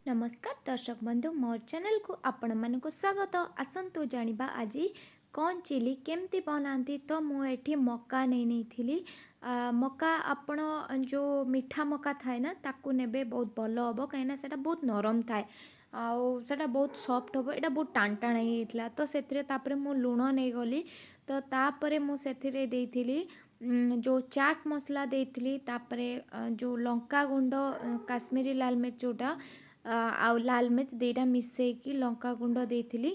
ନମସ୍କାର ଦର୍ଶକ ବନ୍ଧୁ, ମୋର ଚ୍ୟାନେଲକୁ ଆପଣମାନଙ୍କୁ ସ୍ୱାଗତ। ଆସନ୍ତୁ ଜାଣିବା ଆଜି କର୍ନ ଚିଲି କେମିତି ବନାନ୍ତି। ତ ମୁଁ ଏଠି ମକା ନେଇ ନେଇଥିଲି। ମକା ଆପଣ ଯେଉଁ ମିଠା ମକା ଥାଏ ନା, ତାକୁ ନେବେ, ବହୁତ ଭଲ ହେବ, କାହିଁକିନା ସେଇଟା ବହୁତ ନରମ ଥାଏ ଆଉ ସେଇଟା ବହୁତ ସଫ୍ଟ ହେବ। ଏଇଟା ବହୁତ ଟାଣ ଟାଣ ହେଇଯାଇଥିଲା। ତ ସେଥିରେ ତାପରେ ମୁଁ ଲୁଣ ନେଇଗଲି। ତ ତାପରେ ମୁଁ ସେଥିରେ ଦେଇଥିଲି ଯେଉଁ ଚାଟ୍ ମସଲା ଦେଇଥିଲି, ତାପରେ ଯେଉଁ ଲଙ୍କା ଗୁଣ୍ଡ, କାଶ୍ମୀରୀ ଲାଲ ମିର୍ଚ ଯେଉଁଟା ଆଉ ଲାଲ ମିର୍ଚ ଦୁଇଟା ମିଶେଇକି ଲଙ୍କା ଗୁଣ୍ଡ ଦେଇଥିଲି।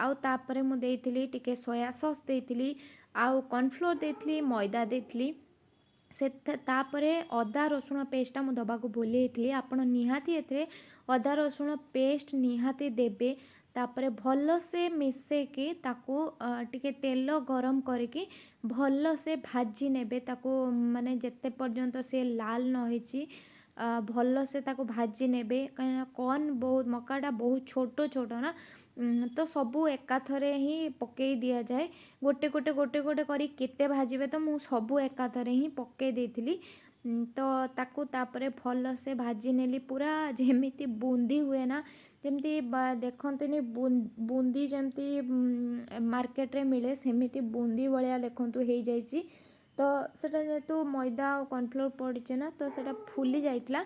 ଆଉ ତାପରେ ମୁଁ ଦେଇଥିଲି ଟିକେ ସୋୟା ସସ୍ ଦେଇଥିଲି ଆଉ କର୍ଣ୍ଣଫ୍ଲୋର୍ ଦେଇଥିଲି, ମଇଦା ଦେଇଥିଲି। ସେ ତାପରେ ଅଦା ରସୁଣ ପେଷ୍ଟଟା ମୁଁ ଦେବାକୁ ଭୁଲି ଯାଇଥିଲି। ଆପଣ ନିହାତି ଏଥିରେ ଅଦା ରସୁଣ ପେଷ୍ଟ ନିହାତି ଦେବେ। ତାପରେ ଭଲସେ ମିଶେଇକି ତାକୁ ଟିକେ ତେଲ ଗରମ କରିକି ଭଲସେ ଭାଜି ନେବେ ତାକୁ, ମାନେ ଯେତେ ପର୍ଯ୍ୟନ୍ତ ସେ ଲାଲ ନ ହେଇଛି, ଭଲସେ ତାକୁ ଭାଜି ନେବେ, କାହିଁକିନା କର୍ନ ବହୁତ ମକାଟା ବହୁତ ଛୋଟ ଛୋଟ ନା, ତ ସବୁ ଏକାଥରେ ହିଁ ପକାଇ ଦିଆଯାଏ। ଗୋଟେ ଗୋଟେ ଗୋଟେ ଗୋଟେ କରି କେତେ ଭାଜିବେ? ତ ମୁଁ ସବୁ ଏକାଥରେ ହିଁ ପକାଇ ଦେଇଥିଲି। ତ ତାକୁ ତାପରେ ଭଲସେ ଭାଜି ନେଲି ପୁରା, ଯେମିତି ବୁନ୍ଦି ହୁଏ ନା, ଯେମିତି ଦେଖନ୍ତିନି ବୁନ୍ଦି ଯେମିତି ମାର୍କେଟରେ ମିଳେ, ସେମିତି ବୁନ୍ଦି ଭଳିଆ ଦେଖନ୍ତୁ ହେଇଯାଇଛି। ତ ସେଇଟା ଯେହେତୁ ମଇଦା ଆଉ କର୍ଣ୍ଣଫ୍ଲୋର୍ ପଡ଼ିଛି ନା, ତ ସେଇଟା ଫୁଲି ଯାଇଥିଲା।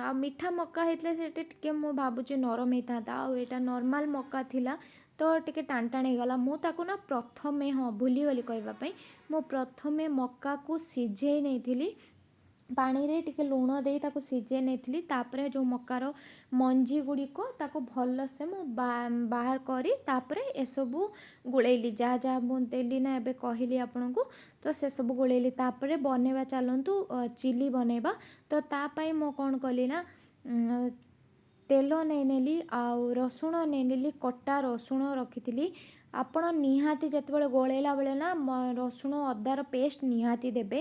ଆଉ ମିଠା ମକା ହେଇଥିଲେ ସେଇଟା ଟିକେ ମୁଁ ଭାବୁଛି ନରମ ହେଇଥାନ୍ତା, ଆଉ ଏଇଟା ନର୍ମାଲ୍ ମକା ଥିଲା ତ ଟିକେ ଟାଣ ଟାଣ ହେଇଗଲା। ମୁଁ ତାକୁ ନା ପ୍ରଥମେ, ହଁ, ଭୁଲିଗଲି କହିବା ପାଇଁ, ମୁଁ ପ୍ରଥମେ ମକାକୁ ସିଝେଇ ନେଇଥିଲି। ପାଣିରେ ଟିକେ ଲୁଣ ଦେଇ ତାକୁ ସିଝେଇ ନେଇଥିଲି। ତାପରେ ଯେଉଁ ମକାର ମଞ୍ଜି ଗୁଡ଼ିକ ତାକୁ ଭଲସେ ମୁଁ ବାହାର କରି ତାପରେ ଏସବୁ ଗୋଳେଇଲି। ଯାହା ଯାହା ମୁଁ ଦେଲି ନା ଏବେ କହିଲି ଆପଣଙ୍କୁ, ତ ସେସବୁ ଗୋଳେଇଲି। ତାପରେ ବନେଇବା, ଚାଲନ୍ତୁ ଚିଲି ବନେଇବା। ତ ତା ପାଇଁ ମୁଁ କ'ଣ କଲି ନା ତେଲ ନେଇନେଲି ଆଉ ରସୁଣ ନେଇନେଲି, କଟା ରସୁଣ ରଖିଥିଲି। ଆପଣ ନିହାତି ଯେତେବେଳେ ଗୋଳେଇଲା ବେଳେ ନା ରସୁଣ ଅଦାର ପେଷ୍ଟ ନିହାତି ଦେବେ।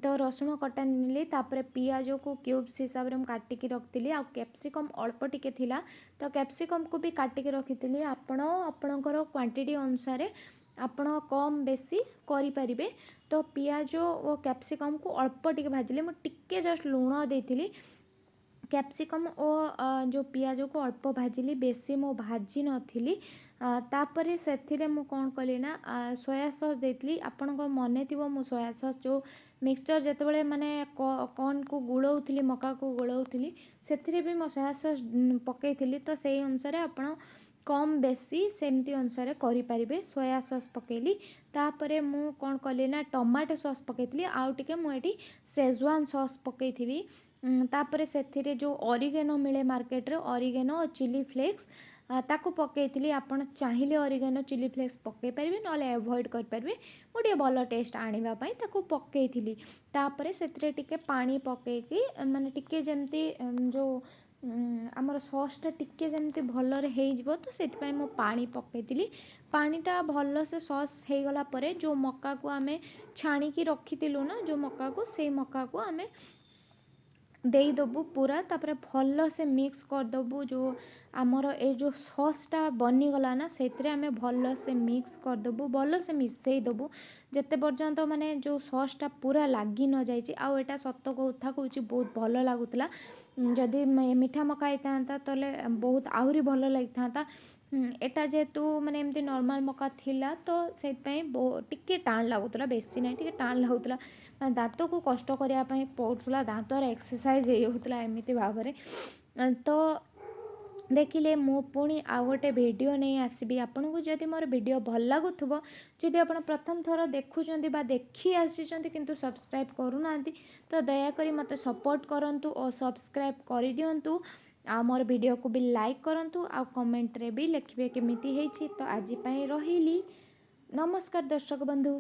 ତ ରସୁଣ କଟା ନେଲି, ତାପରେ ପିଆଜକୁ କ୍ୟୁବ୍ସ ହିସାବରେ ମୁଁ କାଟିକି ରଖିଥିଲି, ଆଉ କ୍ୟାପ୍ସିକମ୍ ଅଳ୍ପ ଟିକେ ଥିଲା ତ କ୍ୟାପ୍ସିକମ୍କୁ ବି କାଟିକି ରଖିଥିଲି। ଆପଣ ଆପଣଙ୍କର କ୍ୱାଣ୍ଟିଟି ଅନୁସାରେ ଆପଣ କମ୍ ବେଶୀ କରିପାରିବେ। ତ ପିଆଜ ଓ କ୍ୟାପ୍ସିକମ୍କୁ ଅଳ୍ପ ଟିକେ ଭାଜିଲି। ମୁଁ ଟିକେ ଜଷ୍ଟ ଲୁଣ ଦେଇଥିଲି। କ୍ୟାପ୍ସିକମ୍ ଓ ଯେଉଁ ପିଆଜକୁ ଅଳ୍ପ ଭାଜିଲି, ବେଶୀ ମୁଁ ଭାଜି ନଥିଲି। ତାପରେ ସେଥିରେ ମୁଁ କ'ଣ କଲି ନା ସୋୟା ସସ୍ ଦେଇଥିଲି। ଆପଣଙ୍କର ମନେ ଥିବ, ମୁଁ ସୋୟା ସସ୍ ଯେଉଁ ମିକ୍ସଚର୍ ଯେତେବେଳେ ମାନେ କର୍ନକୁ ଗୋଳଉଥିଲି, ମକାକୁ ଗୋଳଉଥିଲି, ସେଥିରେ ବି ମୁଁ ସୋୟା ସସ୍ ପକାଇଥିଲି। ତ ସେଇ ଅନୁସାରେ ଆପଣ କମ୍ ବେଶୀ ସେମିତି ଅନୁସାରେ କରିପାରିବେ। ସୋୟା ସସ୍ ପକାଇଲି। ତାପରେ ମୁଁ କ'ଣ କଲି ନା ଟମାଟୋ ସସ୍ ପକାଇଥିଲି, ଆଉ ଟିକେ ମୁଁ ଏଠି ସେଜୱାନ୍ ସସ୍ ପକାଇଥିଲି। ତାପରେ ସେଥିରେ ଯେଉଁ ଅରିଗେନୋ ମିଳେ ମାର୍କେଟରେ, ଅରିଗେନୋ, ଚିଲି ଫ୍ଲେକ୍ସ, ତାକୁ ପକାଇଥିଲି। ଆପଣ ଚାହିଁଲେ ଅରିଗେନୋ, ଚିଲି ଫ୍ଲେକ୍ସ ପକାଇ ପାରିବେ, ନହେଲେ ଆଭଏଡ଼୍ କରିପାରିବେ। ମୁଁ ଟିକେ ଭଲ ଟେଷ୍ଟ ଆଣିବା ପାଇଁ ତାକୁ ପକାଇଥିଲି। ତାପରେ ସେଥିରେ ଟିକେ ପାଣି ପକାଇକି, ମାନେ ଟିକେ ଯେମିତି ଯେଉଁ ଆମର ସସ୍ଟା ଟିକେ ଯେମିତି ଭଲରେ ହେଇଯିବ, ତ ସେଥିପାଇଁ ମୁଁ ପାଣି ପକାଇଥିଲି। ପାଣିଟା ଭଲସେ ସସ୍ ହେଇଗଲା ପରେ ଯେଉଁ ମକାକୁ ଆମେ ଛାଣିକି ରଖିଥିଲୁ ନା, ଯେଉଁ ମକାକୁ, ସେଇ ମକାକୁ ଆମେ ଦେଇଦେବୁ ପୁରା। ତାପରେ ଭଲସେ ମିକ୍ସ କରିଦେବୁ। ଯେଉଁ ଆମର ଏ ଯେଉଁ ସସ୍ଟା ବନିଗଲା ନା, ସେଥିରେ ଆମେ ଭଲସେ ମିକ୍ସ କରିଦେବୁ, ଭଲସେ ମିଶାଇ ଦେବୁ, ଯେତେ ପର୍ଯ୍ୟନ୍ତ ମାନେ ଯେଉଁ ସସ୍ଟା ପୁରା ଲାଗି ନଯାଇଛି। ଆଉ ଏଇଟା ସତ କଥା କହୁଛି, ବହୁତ ଭଲ ଲାଗୁଥିଲା। ଯଦି ମିଠା ମକା ହେଇଥାନ୍ତା ତାହେଲେ ବହୁତ ଆହୁରି ଭଲ ଲାଗିଥାନ୍ତା। ଏଇଟା ଯେହେତୁ ମାନେ ଏମିତି ନର୍ମାଲ୍ ମକା ଥିଲା, ତ ସେଇଥିପାଇଁ ଟିକେ ଟାଣ ଲାଗୁଥିଲା, ବେଶୀ ନାହିଁ, ଟିକେ ଟାଣ ଲାଗୁଥିଲା। ମାନେ ଦାନ୍ତକୁ କଷ୍ଟ କରିବା ପାଇଁ ପଡ଼ୁଥିଲା, ଦାନ୍ତର ଏକ୍ସରସାଇଜ୍ ହେଇଯାଉଥିଲା ଏମିତି ଭାବରେ। ତ ଦେଖିଲେ, ମୁଁ ପୁଣି ଆଉ ଗୋଟେ ଭିଡ଼ିଓ ନେଇ ଆସିବି। ଆପଣଙ୍କୁ ଯଦି ମୋର ଭିଡ଼ିଓ ଭଲ ଲାଗୁଥିବ, ଯଦି ଆପଣ ପ୍ରଥମ ଥର ଦେଖୁଛନ୍ତି ବା ଦେଖି ଆସିଛନ୍ତି କିନ୍ତୁ ସବସ୍କ୍ରାଇବ୍ କରୁନାହାନ୍ତି, ତ ଦୟାକରି ମୋତେ ସପୋର୍ଟ କରନ୍ତୁ ଓ ସବସ୍କ୍ରାଇବ୍ କରିଦିଅନ୍ତୁ, ଆଉ ମୋର ଭିଡ଼ିଓକୁ ବି ଲାଇକ୍ କରନ୍ତୁ, ଆଉ କମେଣ୍ଟରେ ବି ଲେଖିବେ କେମିତି ହେଇଛି। ତ ଆଜି ପାଇଁ ରହିଲି। ନମସ୍କାର ଦର୍ଶକ ବନ୍ଧୁ।